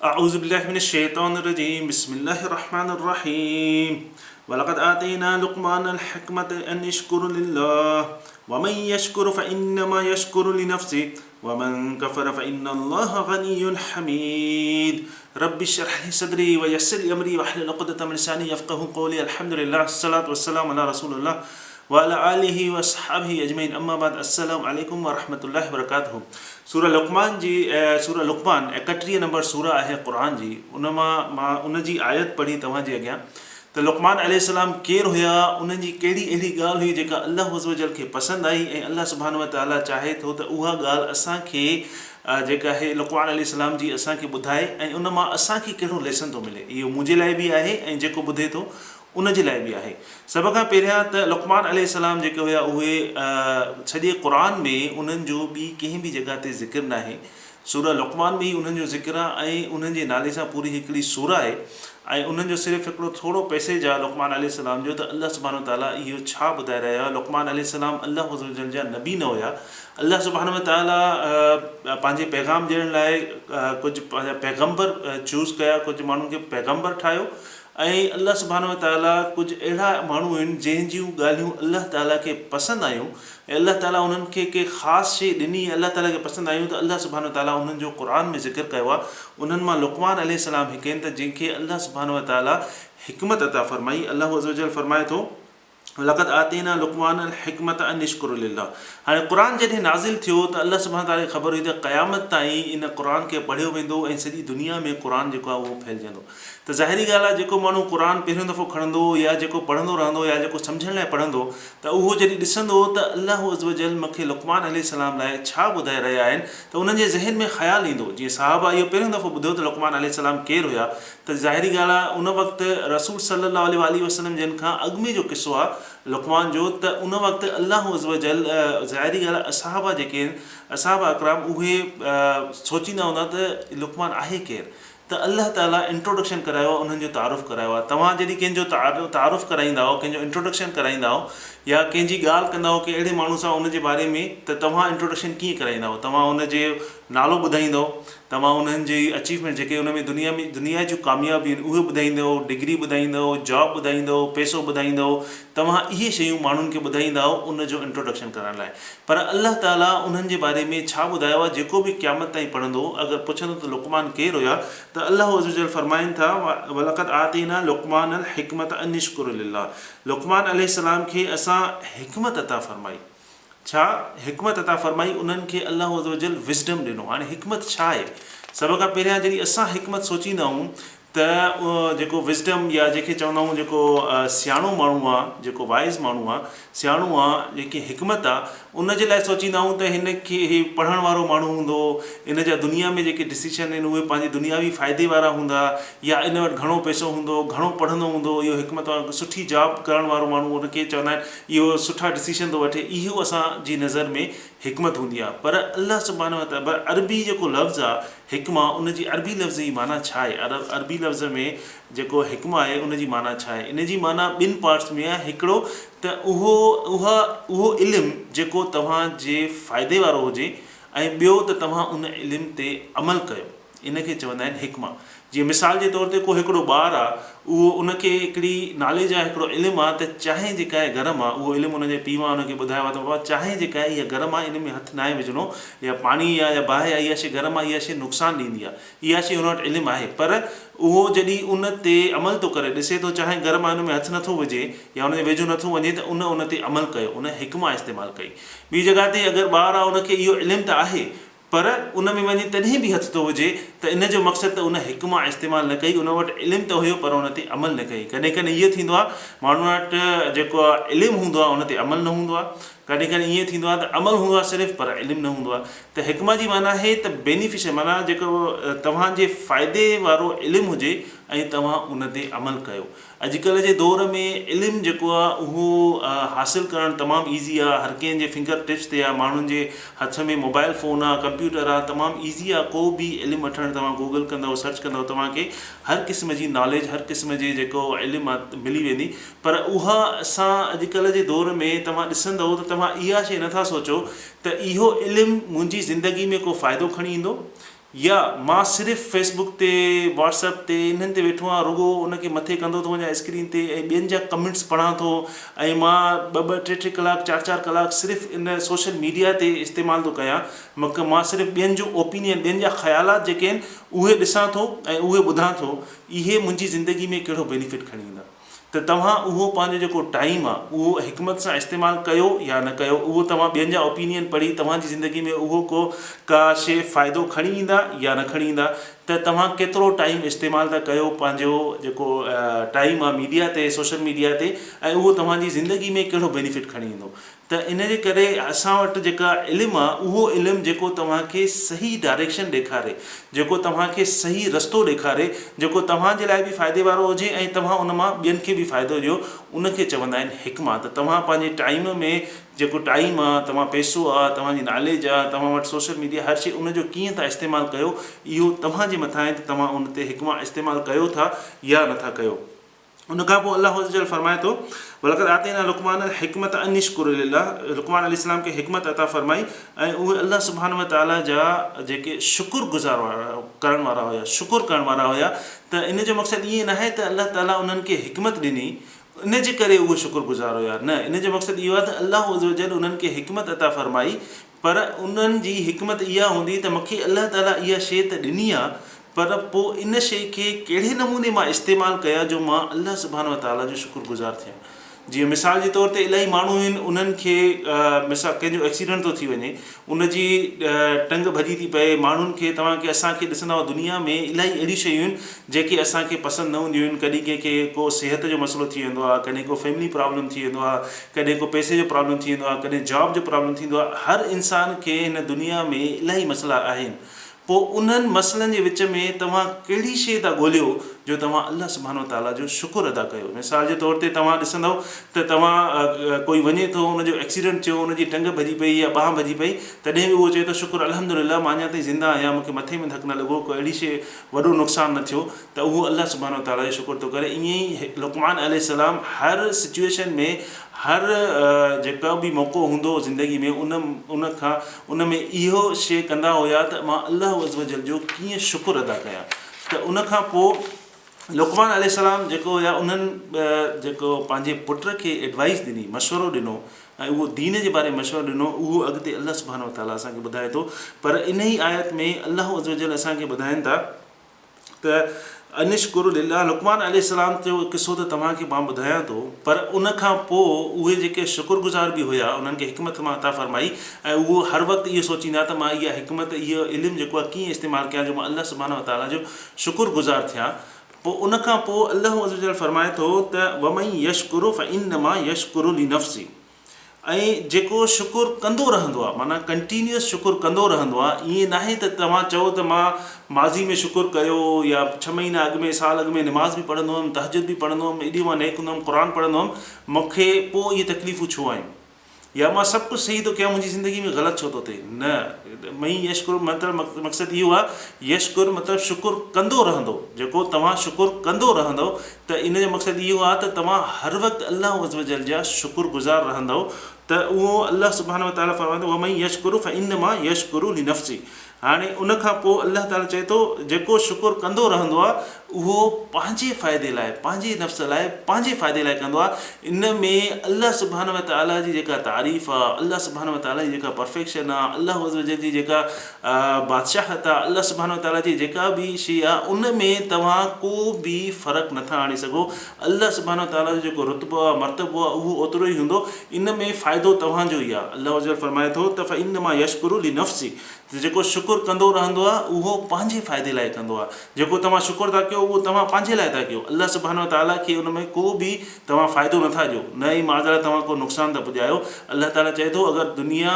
اعوذ بالله من الشيطان الرجيم بسم الله الرحمن الرحيم ولقد آتينا لقمان الحكمة أن يشكر لله ومن يشكر فإنما يشكر لنفسه ومن كفر فإن الله غني حميد رب اشرح لي صدري ويسر لي امري واحلل عقدة من لساني يفقهوا قولي الحمد لله الصلاة والسلام على رسول الله وعلى آله واصحابه اجمعين اما بعد السلام عليڪم ورحمة الله وبرڪاته سورة لقمان جي سورة لقمان 31 نمبر سورة آهي قرآن جي ان مان مان ان جي آيت پڙهي توهان جي اڳيان ته لقمان عليه السلام ڪير هيا انهن جي ڪهڙي اهڙي ڳالهه هئي جيڪا الله عزوجل کي پسند آئي ۽ الله سبحانه وتعالي چاهي ٿو ته اها ڳالهه اسان کي جيڪا آهي لقمان عليه السلام جي اسان کي ٻڌائي ۽ ان مان اسان کي ڪهڙو ليسن ٿو ملي اهو منهنجي لاء به آهي ۽ جيڪو ٻڌي ٿو ان جي لاء به آهي. سڀ کان پهريان ته لقمان عليه السلام جيڪي هيا اهي سڄي قرآن ۾ انهن جو ٻي ڪنهن به جڳهه تي ذڪر ناهي. سورة لقمان ۾ ئي انهن جو ذڪر آهي ۽ انهن جي نالي سان پوري هڪڙي سورة آهي ۽ انهن جو صرف هڪڙو ٿورو پئسيج آهي لقمان عليه السلام جو ته الله سبحانه وتعاليٰ اهو ڇا ٻڌائي رهيا هيا لقمان عليه السلام الله عزوجل جا نبي نه هيا الله سبحانه وتعاليٰ پنهنجي پيغام ڏيڻ لاء ڪجهه پنهنجا پيغمبر چوز ڪيا ڪجهه ماڻهن کي پيغمبر ٺاهيو ۽ الله سبحانه وتعاليٰ ڪجهه اهڙا ماڻهو آهن جنهن جون ڳالهيون الله تعاليٰ کي پسند آيون ۽ الله تعاليٰ انهن کي ڪي خاص شيء ڏني ۽ الله تعاليٰ کي پسند آيون ته الله سبحانه وتعاليٰ انهن جو قرآن ۾ ذڪر ڪيو آهي انهن مان لقمان عليه السلام هڪ آهن ته جنهن کي الله سبحانه وتعاليٰ حڪمت عطا فرمائي الله عزوجل فرمائي ٿو. لقد آتينا لقمان الحڪمة ان اشڪر لله هاڻي قرآن جڏهن نازل ٿيو ته الله سبحانه وتعالي کي خبر هئي ته قيامت تائين ان قرآن کي پڙهيو ويندو ۽ سڄي دنيا ۾ قرآن جيڪو آهي اهو ڦهلجندو ته ظاهري ڳالهه آهي جيڪو ماڻهو قرآن پهريون دفعو کڻندو يا جيڪو پڙهندو رهندو يا جيڪو سمجهڻ لاء پڙهندو ته اهو جڏهن ڏسندو ته الله عزوجل مون کي لقمان عليه السلام لاء ڇا ٻڌائي رهيا آهن ته انهن جي ذهن ۾ خيال ايندو جيئن صحابه اهو پهريون دفعو ٻڌو ته لقمان عليه السلام ڪير هيا ته ظاهري ڳالهه آهي ان وقت رسول صلي الله عليه واٰله وسلم جن کان اڳ ۾ جو قصو آهي لقمان جو ته ان وقت الله عزوجل ظاهري ڳالهه آهي اصحابه جيڪي آهن اصحابه اڪرام اهي سوچيندا هوندا ته لقمان آهي ڪير ته الله تعالي انٽروڊڪشن ڪرايو آهي انهن جو تعارف ڪرايو آهي توهان جڏهن ڪنهن جو تعارف ڪرائيندا آهيو ڪنهن جو انٽروڊڪشن ڪرائيندا آهيو يا ڪنهن جي ڳالهه ڪندا آهيو ڪنهن اهڙي ماڻهو سان ان جي باري ۾ ته توهان انٽروڊڪشن ڪيئن ڪرائيندا آهيو توهان ان جي نالو ٻڌائيندؤ، توهان انهن جي اچيومينٽ جيڪي ان ۾ دنيا ۾ دنيا جون ڪاميابيون آهن اهي ٻڌائيندؤ، ڊگري ٻڌائيندؤ، جاب ٻڌائيندؤ، پئسو ٻڌائيندؤ، توهان اهي شيون ماڻهن کي ٻڌائيندائو ان جو انٽروڊڪشن ڪرڻ لاء. پر الله تعالي انهن جي باري ۾ ڇا ٻڌايو آهي جيڪو به قيامت تائين پڙهندو اگر پڇندو ته لقمان ڪير هيا ته الله عزوجل فرمائن ٿا ولقد آتينا لقمان الحڪمة ان اشڪر لله لقمان عليه السلام کي اسان حڪمت عطا فرمائي. ڇا حڪمت عطا فرمائي انهن کي الله عزوجل Wisdom ڏنو هاڻي حڪمت ڇا آهي سڀ کان پهريان جڏهن اسان حڪمت سوچيندا آهيون ته جيڪو Wisdom يا جنهن کي چوندا آهيون جيڪو سياڻو ماڻهو آهي جيڪو Wise ماڻهو آهي سياڻو آهي جيڪي حڪمت آهي ان جي لاء سوچيندا آهيون ته هن کي هي پڙهڻ وارو ماڻهو هوندو ان جا دنيا ۾ جيڪي ڊسيشن آهن اهي پنهنجي دنياوي فائدي وارا هوندا يا ان وٽ گهڻو پئسو هوندو گهڻو پڙهندو هوندو اهو حڪمت وارو سٺي جاب ڪرڻ وارو ماڻهو ان کي چوندا آهن اهو سٺا ڊسيشن ٿو وٺي اهو اسان جي نظر ۾ حڪمت هوندي آهي پر الله سبحانه وتعالي پر عربي جيڪو لفظ آهي حڪمه ان جي عربي لفظ جي معنيٰ ڇا آهي عرب عربي لفظ ۾ جيڪو حڪمه آهي ان جي معنيٰ ڇا آهي ان جي معنيٰ ٻن پارٽس ۾ آهي هڪڙو ته اهو اها اهو علم جيڪو توهان جي فائدي وارو هجي ۽ ٻيو ته توهان ان علم تي عمل ڪيو ان کي چوندا آهن حڪمه. جيئن مثال جي طور تي ڪو هڪڙو ٻار آ اهو ان کي هڪڙي ناليج آ هڪڙو علم آ ته چانهه جيڪا آهي گرم آ اهو علم ان جي پيء ماء ان کي ٻڌايو آ ته بابا چانهه جيڪا آهي اها گرم آ ان ۾ هٿ ناهي وجهڻو يا پاڻي آ يا باهه آ اها شيء گرم آ اها شيء نقصان ڏيندي آ اها شيء ان وٽ علم آهي پر اهو جڏهن ان تي عمل ٿو ڪري ڏسي ٿو چانهه گرم آ ان ۾ هٿ نٿو وجهي يا ان جي ويجهو نٿو وڃي ته ان ان تي عمل ڪيو ان حڪمه استعمال ڪئي ٻي جڳهه تي اگر ٻار آ ان کي اهو علم ته آهي پر ان ۾ وڃي تڏهن به هٿ ٿو وجهي ته ان جو مقصد ته ان حڪمه استعمال نه ڪئي، ان وٽ علم ته هيو پر ان تي عمل نه ڪيائين. ڪڏهن ڪڏهن ائين ٿيندو آهي ماڻهن وٽ جيڪو علم هوندو آهي ان تي عمل نه هوندو آهي، ڪڏهن ڪڏهن ائين ٿيندو آهي ته عمل هوندو آهي صرف پر علم نه هوندو آهي ته حڪمه جي معنيٰ آهي ته بينيفيشل معنيٰ جيڪو توهان جي فائدي وارو علم هجي ۽ توهان ان تي عمل ڪيو. اڄڪلهه جي دور ۾ علم جيڪو آ اهو حاصل ڪرڻ تمام ايزي آ هر ڪنهن جي فنگر ٽپس تي آ ماڻهن جي هٿ ۾ موبائل فون آ ڪمپيوٽر آ تمام ايزي آ ڪو به علم وٺڻ توهان گوگل ڪندؤ سرچ ڪندؤ توهان کي هر قسم جي ناليج هر قسم جي جيڪو علم آ ملي ويندي پر اها اسان اڄڪلهه جي دور ۾ توهان ڏسندؤ ته توهان اها شي نٿا سوچو ته اهو علم منهنجي زندگي ۾ ڪو فائدو کڻي ايندو. يا مان صرف فيس بڪ تي واٽس ايپ تي انهن تي ويٺو آهيان رڳو ان کي مٿي ڪندو ٿو وڃان اسڪرين تي ۽ ٻين جا ڪمينٽس پڙهان ٿو ۽ مان ٻه ٻه ٽي ٽي ڪلاڪ چار چار ڪلاڪ صرف ان سوشل ميڊيا تي استعمال ٿو ڪيان مڪ مان صرف ٻين جو اوپينين ٻين جا خيالات جيڪي آهن اهي ڏسان ٿو ۽ اهي ٻڌان ٿو اهي منهنجي زندگي ۾ ڪهڙو بينيفٽ کڻي ايندا ته توهان اهو پنهنجو جيڪو ٽائيم آ اهو حڪمت سان استعمال ڪيو يا نه ڪيو اهو توهان ٻين جا اوپينين پڙهي توهان جي زندگي ۾ اهو ڪو ڪا شي فائدو کڻي ايندا يا نه کڻي ايندا ته توهان ڪيترو ٽائيم استعمال ٿا ڪيو پنهنجو جيڪو ٽائيم آ ميڊيا تي سوشل ميڊيا تي ۽ اهو توهان جي زندگي ۾ ڪهڙو بينيفٽ کڻي ايندو ته ان جي ڪري اسان وٽ جيڪا علم آ اهو علم جيڪو توهان کي صحيح ڊائريڪشن ڏيکاري، جيڪو توهان کي صحيح رستو ڏيکاري، جيڪو توهان جي لاء به فائدي وارو هجي ۽ توهان ان مان ٻين کي به فائدو ڏيو ان کي چوندا آهن حڪمه ته توهان پنهنجي ٽائيم ۾ جيڪو ٽائيم آ توهان پئسو آ توهان جي ناليج آ توهان وٽ سوشل ميڊيا هر شي ان جو ڪيئن ٿا استعمال ڪيو اهو توهان جي مٿان آهي ته توهان ان تي حڪمه استعمال ڪيو ٿا يا نٿا ڪيو. ان کان پوء الله عزوجل فرمائي ٿو، ولقد آتينا لقمان الحڪمة ان اشڪر لله لقمان عليه السلام کي حڪمت عطا فرمائي ۽ اهي الله سبحانه وتعالي جا جيڪي شڪر گذار ڪرڻ وارا هيا شڪر ڪرڻ وارا هيا ته ان جو مقصد ائين ناهي ته الله تعالي انهن کي حڪمت ڏني ان جي ڪري اهي شڪر گذار هيا نه ان جو مقصد اهو آهي ته الله عزوجل انهن کي حڪمت عطا فرمائي پر انهن جي حڪمت اها هوندي ته مونکي الله تعالي اها شيء ته ڏني آهي پر پوء ان شيء کي ڪهڙي نموني مان استعمال ڪيان جو مان الله سبحانه وتعالي جو شڪر گذار ٿيان. جيئن مثال جي طور تي الاهي ماڻهو آهن انهن کي مثال ڪنهن جو ايڪسيڊنٽ ٿو ٿي وڃي ان جي ٽنگ ڀڄي ٿي پئي ماڻهن کي توهان کي اسان کي ڏسندا آهيو دنيا ۾ الاهي اهڙيون شيون آهن جيڪي اسان کي پسند نه هونديون آهن ڪڏهن ڪنهن کي ڪو صحت جو مسئلو ٿي ويندو آهي ڪڏهن ڪو فيملي پرابلم ٿي ويندو آهي ڪڏهن ڪو پئسي جو پرابلم ٿي ويندو آهي ڪڏهن جاب جو پرابلم ٿيندو آهي هر انسان کي هن دنيا ۾ الاهي مسئلا آهن پوء انهن مسئلن جي وچ ۾ توهان ڪهڙي شيء ٿا ڳوليو جو توهان الله سبحانه وتعاليٰ جو شڪر ادا ڪيو. مثال جي طور تي توهان ڏسندؤ ته توهان ڪوئي وڃي ٿو ان جو ايڪسيڊنٽ ٿيو ان جي ٽنگ ڀڄي پئي يا ٻانهن ڀڄي پئي تڏهن به اهو چئي ٿو شڪر الحمدلله مان اڃا تائين زنده آهيان مون کي مٿي ۾ ڌڪ نه لڳو ڪو اهڙي شيء وڏو نقصان نه ٿيو ته اهو الله سبحانه وتعاليٰ جو شڪر ٿو ڪري ائين ئي لقمان عليه السلام هر سچوئيشن ۾ هر جيڪا به موقعو هوندو هو زندگي ۾ ان ان کان ان ۾ اهو شيء ڪندا هيا ته مان الله عزوجل جو ڪيئن شڪر ادا ڪيان ته ان کان پوء لقمان عليه السلام جيڪو هيا انهن جيڪو پنهنجي پٽ کي ايڊوائس ڏني مشورو ڏنو ۽ اهو دين جي باري ۾ مشورو ڏنو اهو اڳتي الله سبحانه وتعاليٰ اسان کي ٻڌائي ٿو پر انهي آيت ۾ الله عزوجل اسان کي ٻڌائين ٿا ته ان اشڪر لله لقمان عليه السلام جو قصو ته توهان کي مان ٻڌايان ٿو پر ان کان پوء اهي جيڪي شڪر گذار به هيا انهن کي حڪمت مان عطا فرمائي ۽ اهو هر وقت اهو سوچيندا ته مان اها حڪمت اهو علم جيڪو آهي ڪيئن استعمال ڪيان جو مان الله سبحانه وتعاليٰ جو شڪر گذار ٿيان پوء ان کان پوء الله عزوجل فرمائي ٿو ته ومن يشڪر فانما يشڪر لنفسه ۽ جيڪو شڪر ڪندو رهندو آهي معنيٰ ڪنٽينيوس شڪر ڪندو رهندو آهي ائين ناهي ته توهان چئو ته مان ماضي ۾ شڪر ڪيو يا ڇهه مهينا اڳ ۾ سال اڳ ۾ نماز به پڙهندو هيم تهجد به پڙهندو هيم ايڏي مان نيڪ هوندو هيم قرآن پڙهندو هيم مون کي پوء اهي تڪليفون ڇو آيون يا مان سڀ ڪجهه صحيح ٿو ڪيان منهنجي زندگي ۾ غلط ڇو ٿو ٿئي نه مئي يشڪر مطلب مقصد اهو آهي يشڪر مطلب شڪر ڪندو رهندو جيڪو توهان شڪر ڪندو رهندو ته ان جو مقصد اهو آهي ته توهان هر وقت الله عزّوجلّ جا شڪر گذار رهندؤ ته اهو الله سبحانه وتعاليٰ فرمائي ٿو ومن يشڪر فانما يشڪر لنفسه هاڻي ان کان پوء الله تعاليٰ چئي ٿو جيڪو شڪر ڪندو رهندو آهي اهو پنهنجي فائدي لاء پنهنجي نفس لاء پنهنجي فائدي لاء ڪندو آهي ان ۾ الله سبحانه وتعاليٰ جي جيڪا تعريف آهي الله سبحانه وتعاليٰ جي جيڪا پرفيڪشن آهي الله عزّوجلّ جي جيڪا بادشاهت آ، الله سبحانه وتعاليٰ جي جيڪا به شيء آ ان ۾ توهان ڪو به فرق نٿا آڻي سگهو، الله سبحانه وتعاليٰ جو جيڪو رتبو آ، مرتبو آ اهو اوترو ئي هوندو، ان ۾ فائدو توهان جو ئي آ، الله عزوجل فرمائي ٿو ته فانما يشڪر لنفسه ته جيڪو شڪر ڪندو رهندو آ اهو پنهنجي فائدي لاء ڪندو آ، جيڪو توهان شڪر ٿا ڪيو اهو توهان پنهنجي لاء ٿا ڪيو، الله سبحانه وتعاليٰ کي ان ۾ ڪو به توهان فائدو نٿا ڏيو نه ئي معاذ الله توهان ڪو نقصان ٿا پڄايو، الله تعاليٰ چئي ٿو اگر دنيا،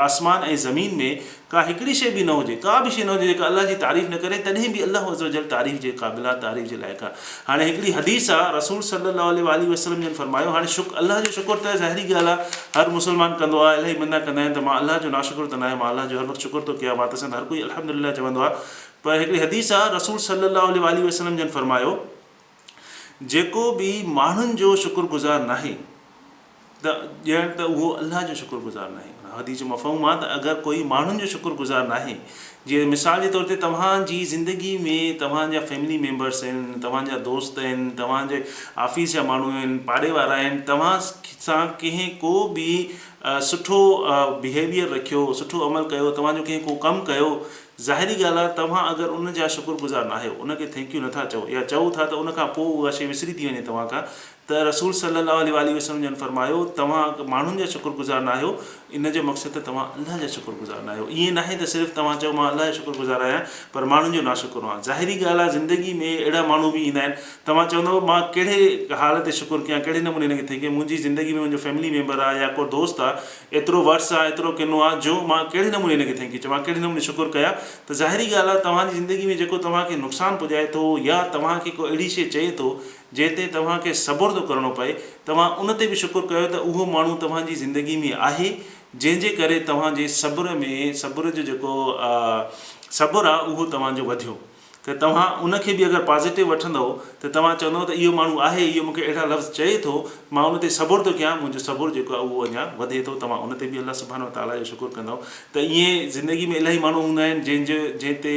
آسمان ۽ زمين ۾ ڪا هڪڙي شيء به نه هجي، ڪا به شيء نه هجي جيڪا الله جي تعريف نه ڪري تڏهن به الله عزّوجلّ تعريف جي قابل آهي، تعريف جي لائق آهي. هاڻي هڪڙي حديث آهي رسول صلّي الله عليه واٰله وسلّم جن فرمايو، هاڻي شڪ الله جو شڪر ته ظاهري ڳالهه آهي هر مسلمان ڪندو آهي، الاهي بندا ڪندا آهن ته مان الله جو ناشڪر ته ناهيان مان الله جو هر وقت شڪر ٿو ڪيان، وات سان ته هر ڪوئي الحمدلله چوندو آهي پر هڪڙي حديث آهي رسول صلّي الله عليه واٰله وسلّم جن فرمايو، جيڪو به ماڻهن جو شڪر گذار ناهي ته ڄڻ ته اهو الله جو شڪر گذار ناهي. حديث جو مفهوم آ ته اگر ڪوئي ماڻهن جو شڪر گذار ناهي جيئن مثال جي طور تي توهان جي زندگي ۾ توهان جا فيملي ميمبرس آهن توهان جا دوست آهن توهان جي آفيس جا ماڻهو آهن پاڙي وارا آهن توهان سان ڪنهن ڪو به سٺو بيهيويئر رکيو سٺو عمل ڪيو توهان جو ڪنهن ڪو ڪم ڪيو ظاهري ڳالهه آ توهان اگر ان جا شڪر گذار ناهيو ان کي thank you نٿا چئو يا چئو ٿا ته ان کان پوء اها شي وسري ٿي وڃي توهان کان ته رسول صلّي الله عليه واٰله وسلّم جن فرمايو، توهان ماڻهن جا شڪر گذار ناهيو، ان جو مقصد ته توهان الله جا شڪر گذار ناهيو. ائين ناهي ته صرف توهان چئو مان الله جو شڪر گذار آهيان پر ماڻهن جو ناشڪر آهيان. ظاهري ڳالهه آهي زندگي ۾ اهڙا ماڻهو به ايندا آهن، توهان چوندؤ مان ڪهڙي حال تي شڪر ڪيان، ڪهڙي نموني هن کي thank you, منهنجي زندگي ۾ منهنجو فيملي ميمبر آهي يا ڪو دوست آهي، ايترو ورس آهي، ايترو ڪنو آهي جو مان ڪهڙي نموني هن کي thank you چوان، ڪهڙي نموني شڪر ڪيان ته ظاهري ڳالهه آهي توهان جي زندگي ۾ جيڪو توهان کي نقصان پڄائي ٿو يا توهان کي ڪو اهڙي شيء چئي ٿو جنهن تي توهان کي صبر ٿو ڪرڻو پئي، توهان ان تي به شڪر ڪيو ته اهو ماڻهو توهان جي زندگي ۾ آهي، جنهن جي ڪري توهان جي صبر ۾ صبر جو جيڪو صبر آهي اهو توهان جو وڌيو ته توهان ان کي به اگر پازيٽو وٺندؤ ته توهان چوندؤ ته اهو ماڻهو آهي اهو مون کي اهڙا لفظ چئي ٿو مان ان تي صبر ٿو ڪيان منهنجو صبر جيڪو آهي اهو اڃا وڌي ٿو توهان ان تي به الله سبحانه وتعاليٰ جو شڪر ڪندؤ ته ائين زندگي ۾ الاهي ماڻهو هوندا آهن جنهن جو جنهن تي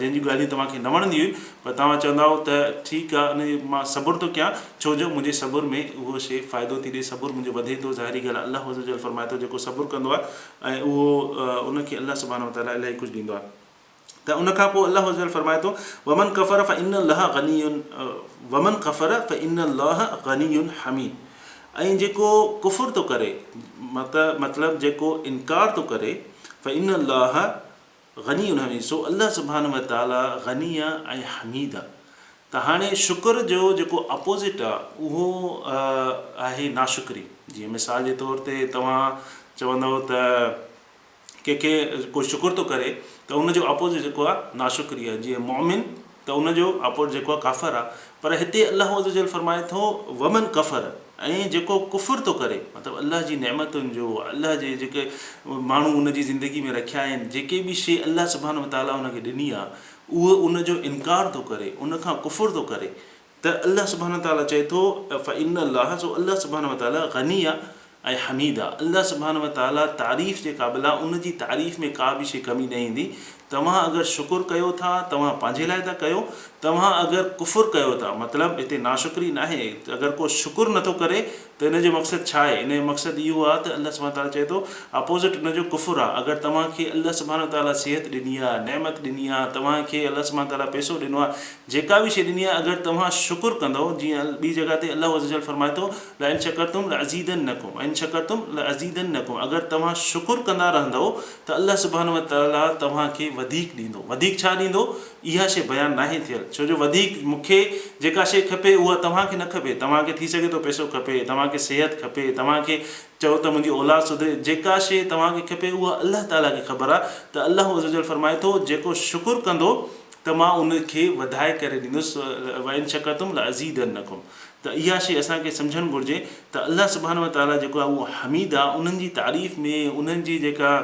جنهن جون ڳالهيون توهان کي نه وڻنديون آهن پر توهان چوندؤ ته ٺيڪ آ ان مان صبر ٿو ڪيان ڇو جو منهنجي صبر ۾ اهو شيء فائدو ٿي ڏئي صبر منهنجو وڌي ٿو ظاهري ڳالهه آ الله عزوجل فرمائي ٿو جيڪو صبر ڪندو آ ۽ اهو ان کي الله سبحانه وتعالي الاهي ڪجهه ڏيندو آ ته ان کان پوء الله عزوجل فرمائي ٿو ومن ڪفر فان الله غني ومن ڪفر فان الله غني حميد ۽ جيڪو ڪفر ٿو ڪري مطلب جيڪو انڪار ٿو ڪري فان الله غني حميد سو الله سبحانه وتعالي غني آ ۽ حميد آ ته هاڻي شڪر جو جيڪو اپوزٽ آ اهو آهي ناشڪري جيئن مثال جي طور تي توهان چوندؤ ته ڪنهن کي ڪو شڪر ٿو ڪري ته ان جو اپوزٽ جيڪو آ ناشڪري آ جيئن مؤمن ته ان جو اپوزٽ جيڪو آهي ڪافر آهي پر هتي الله عزوجل فرمائي ٿو ومن ڪفر ۽ جيڪو ڪفر ٿو ڪري مطلب الله جي نعمتن جو الله جي جيڪي ماڻهو ان جي زندگي ۾ رکيا آهن جيڪي به شيء الله سبحانه وتعالٰي ان کي ڏني آهي اهو ان جو انڪار ٿو ڪري ان کان ڪفر ٿو ڪري ته الله سبحانه وتعالٰي چئي ٿو فإن الله سو الله سبحانه وتعالٰي غني آهي ۽ حميد آ. الله سبحانه وتعاليٰ تعريف جي قابل آ، ان جي تعريف ۾ ڪا به شيء ڪمي نه ايندي. توهان اگر شڪر ڪيو ٿا، توهان پنهنجي لاء ٿا ڪيو، توهان اگر ڪفر ڪيو ٿا، مطلب هتي ناشڪري ناهي، اگر ڪو شڪر نه ٿو ڪري ته ان جو مقصد ڇا آهي؟ ان جو مقصد اهو آ ته الله سبحانه وتعاليٰ چئي ٿو، اپوزٽ ان جو ڪفر آ، اگر توهان کي الله سبحانه وتعاليٰ صحت ڏني آ، نعمت ڏني آ، توهان کي الله سبحانه وتعاليٰ پئسو ڏنو آ، جيڪا به شيء ڏني آ، اگر توهان شڪر ڪندؤ، جيئن ٻي جڳهه تي الله عزّوجلّ فرمائي ٿو، لئن شڪرتم لازيدنڪم ان شڪرتم لازيدنڪم اگر توهان شڪر ڪندا رهندؤ ته الله سبحانه وتعاليٰ توهان کي وڌيڪ ڏيندو. وڌيڪ ڇا ڏيندو؟ اها شيء بيان ناهي ٿيل. ڇو جو وڌيڪ مون کي جيڪا شيء کپي اها توهان کي نه کپي. توهان کي ٿي سگهي ٿو پئسو کپي، توهان کي صحت کپي، توهان کي چئو ته منهنجي اولاد سڌري، جيڪا شيء توهان کي کپي اها الله تعاليٰ کي خبر آهي ته الله عزوجل فرمائي ٿو جيڪو شڪر ڪندو ته مان ان کي وڌائي ڪري ڏيندس وان شڪرتم لازيدنڪم ته اها شيء اسان کي سمجهڻ گهرجي ته الله سبحانه وتعاليٰ جيڪو آهي اهو حميد آهي انهن جي تعريف ۾ انهن جي جيڪا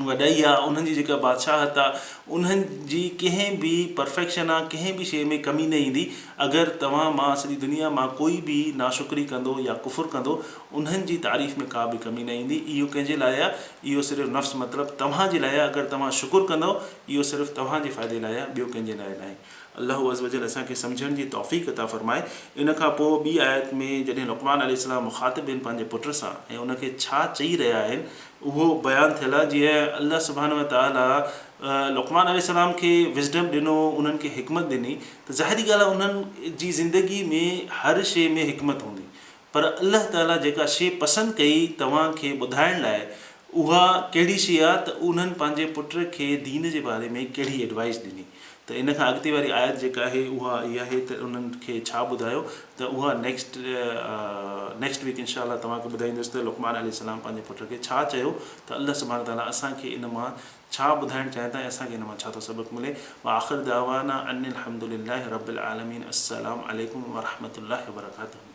وڏائي آهي انهن جي جيڪا بادشاهت آهي انهن جي ڪنهن به پرفيڪشن آهي ڪنهن به شيء ۾ ڪمي نه ايندي اگر توهان مان سڄي دنيا مان ڪوئي به ناشڪري ڪندو يا ڪفر ڪندو انهن جي تعريف ۾ ڪا به ڪمي نه ايندي اهو ڪنهن جي لاء آهي اهو صرف نفس مطلب توهان جي لاء آهي اگر توهان شڪر ڪندؤ اهو صرف توهان جي فائدي لاء آهي ٻيو ڪنهن جي لاء ناهي. الله عزّوجلّ اسان کي سمجهڻ جي توفيق عطا فرمائي. ان کان پوء ٻي آيت ۾ جڏهن لقمان عليه السلام مخاطب آهن پنهنجي پٽ سان ۽ ان کي ڇا چئي رهيا آهن اهو بيان ٿيل آهي جيئن الله سبحانه وتعاليٰ لقمان عليه السلام کي Wisdom ڏنو انهن کي حڪمت ڏني ته ظاهري ڳالهه آهي انهن جي زندگي ۾ هر شيء ۾ حڪمت هوندي پر الله تعاليٰ جيڪا شيء پسند ڪئي توهان کي ٻڌائڻ لاء اها ڪهڙي شيء آهي ته انهن پنهنجي پٽ کي دين جي باري ۾ ڪهڙي ايڊوائيس ڏني ته ان کان اڳتي واري آيت جيڪا آهي اها اها آهي ته انهن کي ڇا ٻڌايو ته اها نيڪسٽ نيڪسٽ ويڪ انشاء الله توهان کي ٻڌائيندس ته لقمان عليه السلام پنهنجي پٽ کي ڇا چيو ته الله سبحانه وتعاليٰ اسان کي ان مان ڇا ٻڌائڻ چاهين ٿا ۽ اسان کي ان مان ڇا ٿو سبق ملي واخر دعوانا ان الحمد لله رب العالمين السلام عليڪم ورحمة الله وبرڪاته.